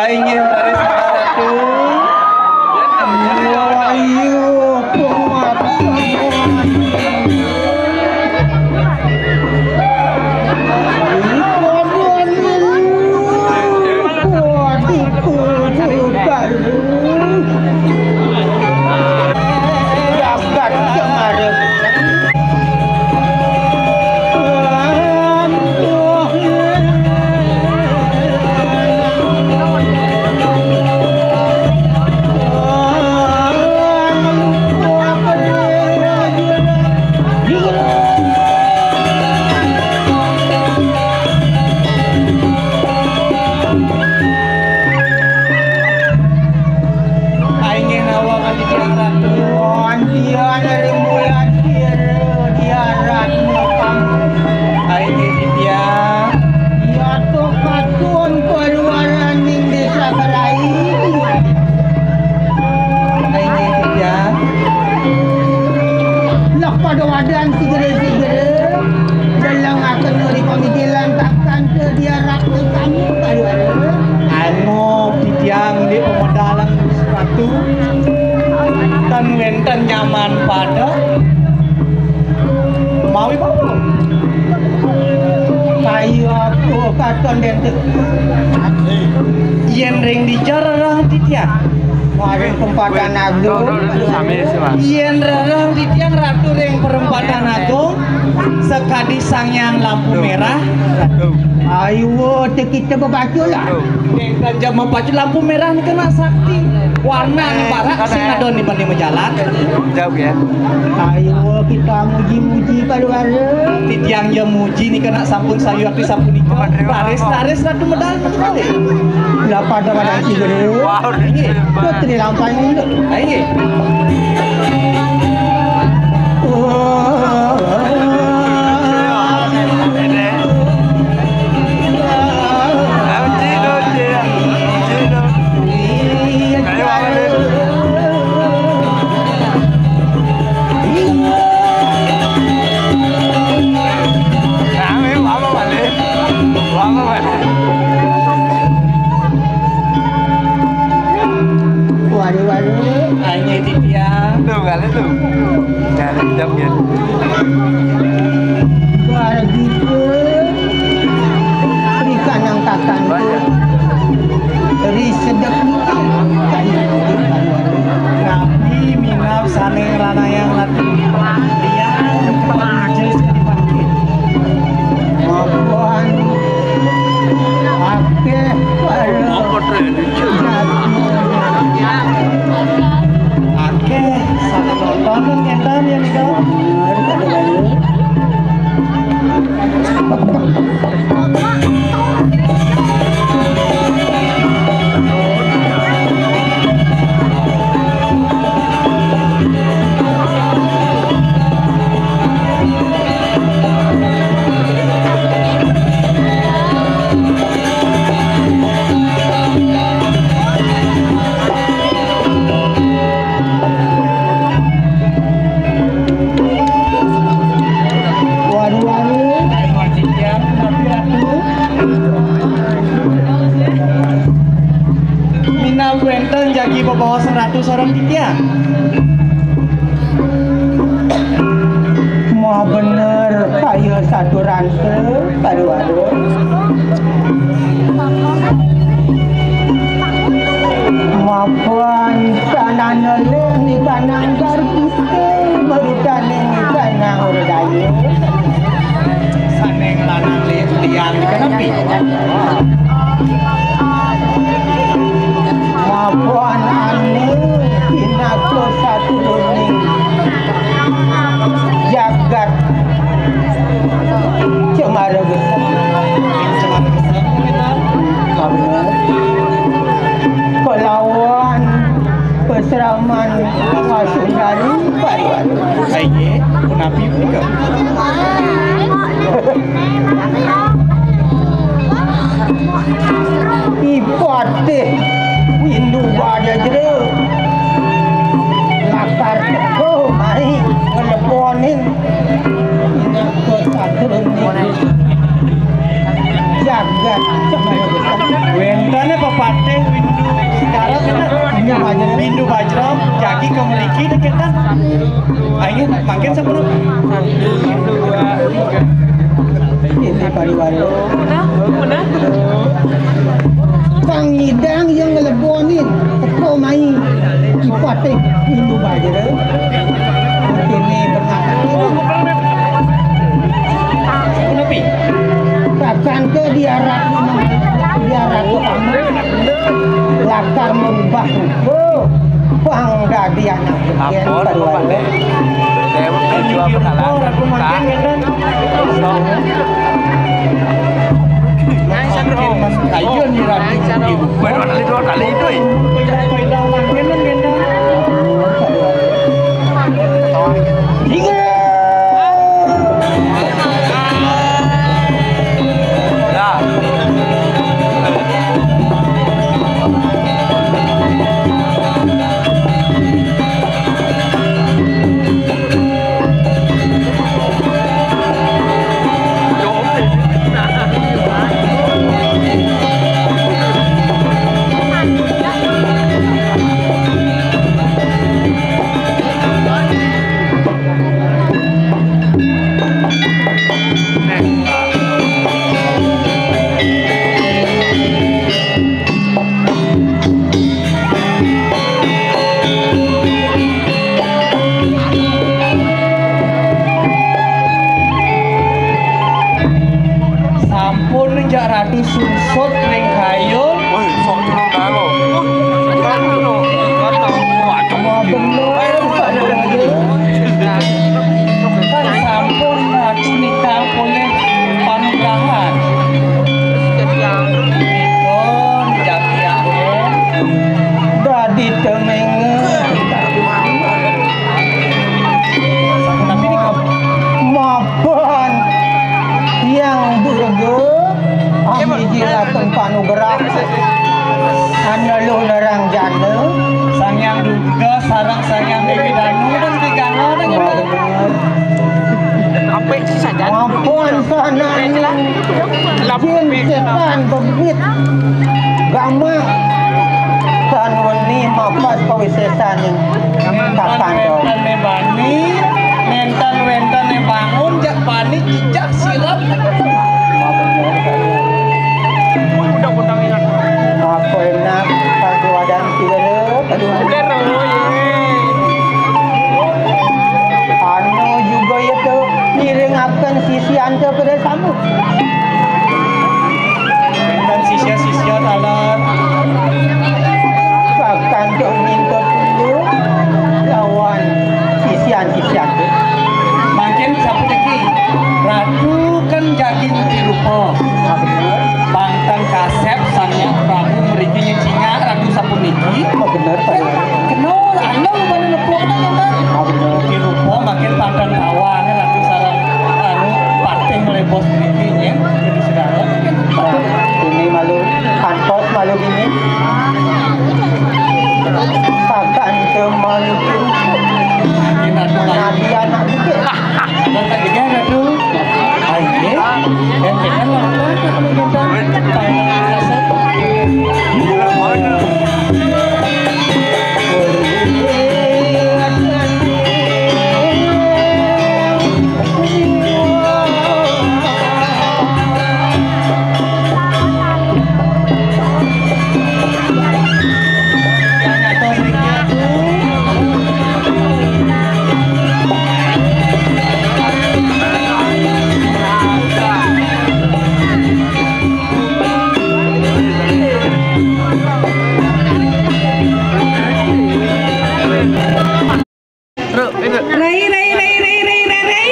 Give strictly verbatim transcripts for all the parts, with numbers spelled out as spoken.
Inggih, leres, Ratu. Ayo, kuat semua. Waduh, waduh, waduh. Jagat kemarin. Inggih nawang titiang Ratu. Antian ring bulan pira diarat mapang. Inggih titiang. Yata katun paluaraning desa Kalai. Inggih titiang. Lah pada wadan sigera-sigera. Delengaken uri pamikiran takkan ke diarak kamu, Pak Juara. Anu titiang di pemedalan Ratu, tan wenten nyaman pada mawi bapa. Kaya apa katon dente? Yen ring dija rereh titiang. Ring perempatan agung. Yen rereh titiang Ratu ring perempatan agung, sakadi Sang Hyang Lampu Merah. Ayo, te kita bebaca lah. Yen kan jam empat lampu merah nika nak sakti. Warna ning barak sing ada ning bani majalan. Jauh ya. Ayo kita muji-muji paluara. Titiang ya muji nika nak sampun sayuakti sapunika. Laris-laris Ratu medal. Lah pada pada sini. Wah, inggih. Putri lampah ini. Inggih. Waduh, waduh. Hanya titiang. Tuh, kali tuh. Kali jam ya. Luar biasa. Berikan yang takkan. Banyak. Ri sedek niki. Napi minab sané ngranayang ratu. Lian panjil sing dipangké. Mapan akéh para akéh sané nonton kénten ya nika. Waduh, waduh. Minab wénten jagi bebaos ratu sareng titiang. Moh bener kaya saturan ke, waduh, waduh. Mapan tanana lih nikanang garpité, marutané nikanang urdaya. Sané nglanang lih lian kenepi. Mapan anu pinaka saturuning jagat Cemara Geseng. Cemara Geseng, bener. Bener. Kelawan pasraman Wasundari, Pak Iwan. Aye, punapi punika? Ipatih Windu Bajajra lakar teka mai ngeleponin pinaka satrun jagat Cemara Geseng. Wénten pepatih Bindu Bajra, jagi ka mriki deketan. Ayo, mangkin sampun. Ini pariwara. Pang nyidang yang ngelebonin, teko mai kipate Bindu Bajra. Kene bermakan. Kenepi? Takkan ke diarak, diarak kamu lakar merubah rupa. Pang dadi anak beken. Ampun, pariwara. Dewa tujuh apa kalah? Oh, aku makan, ya, kan? Ayo, nih, Ratu. Ibu. Baru kali dua kali itu, eh. Pegang, pegang, makan, kan, kan? Sampun jak Ratu sungsut ring kayun. Woi, sok dulu dah lo. Kan dulu. Kan tahu. Waduh. Wah, bener. Kan sampun Ratu nikah oleh panugrahan. Ipun jatiaken dadi temenge. Sapunapi nika? Mapan Hyang Durga, ami jilaken panugrah. Aneluh nerang jana. Sang Hyang Durga sareng Sang Hyang Dewi Danu dan Trigana dan Ampun saja. Ampun sana jin setan bebit gamak tan weni mapan kawisesan ing kakanda. Nénten bani, nénten wénten bangun, jak bani jejak silep. Apa enak, paduadan kira, aduh. Anu juga ya tuh, ngiringaken sisian tuh pada samu. Wénten sisya-sisya taler. Bahkan tuh mintut dulu lawan sisian-sisian tuh. Mangkin sapuniki, Ratu kan jagi nyuci rupa. Bangtan kasép Sang Hyang Prabu mriki nyuci Ratu sapuniki. Oh, bener, Pak. Kena anu bani nepuk anak, kan? Ah, bener. Nyuci rupa mangkin pantun tawang, Ratu sareng anu patih mlebos mriki, nggih. Jadi sedaya. Nah, ini malu kantos malu gini. Pakan teu malu. Mangkin Ratu. Nah, dia anak dikit. Ratu. Ayo. Dan kita Rai, rai, rai, rai, rai, rai, rai.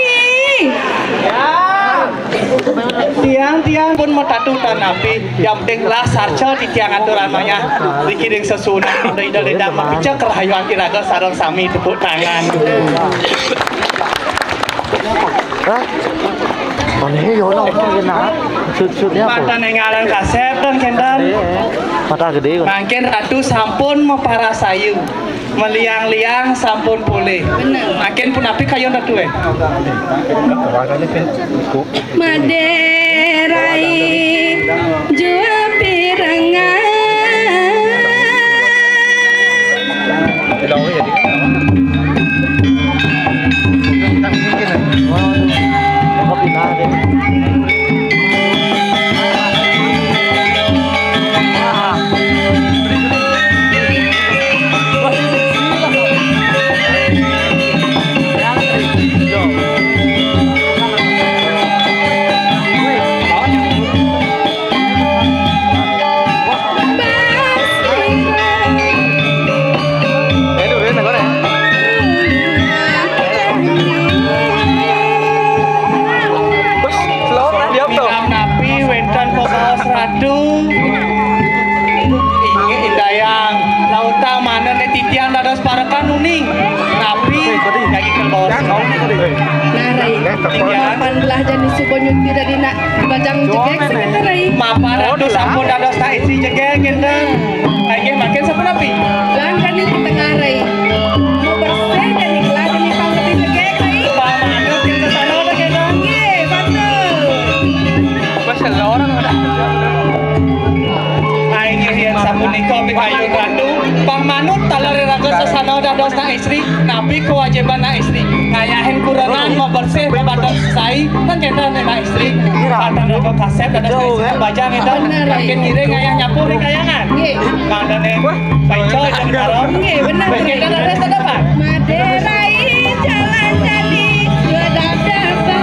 Tiang, tiang pun matatu tanapi, yang penting lah sarca titiang atur amanya. Riki ring sesuunan, ada ida ledang, mapica kerahayuan iraga sareng sami tepuk tangan. Hah? Mana ini, ya Allah, apa kena? Sud-sudnya apa? Mata nengalan kasép dan kénten. Iya. Mata gedé. Mangkin Ratu sampun maparasayu. Maliang-liang sampun polih. Bener. Mangkin punapi kayun Ratu, eh? Madé rai jua pirengang. Lah jani suba nyuti dadi nak bajang jegég sakénten, Rai. Mapan ratu sampun dados nak istri jegég kénten. Inggih mangkin sapunapi? Lan jani kita ngarai. Mau bersih jani gelah jani pangketi jegég, Rai. Pamanut kita sana udah kénten. Nggih, betul. Wes lorong udah. Inggih yén sapunika pikayun ratu, pamanut taler iraga sasana dados nak istri, napi kewajiban nak istri? Ngayahin kurenan, mabersih, mabatek sesai, kan kénten nak istri. Patan raga kasép dados nak istri bajang éta. Bener, Rai. Mangkin ngiring ngayah nyapu ring kahyangan. Nggih. Mangdané paica jeng karo. Nggih, bener, Rai. Kénten dados tatapan. Madé Rai jalan jani, dua dadapan.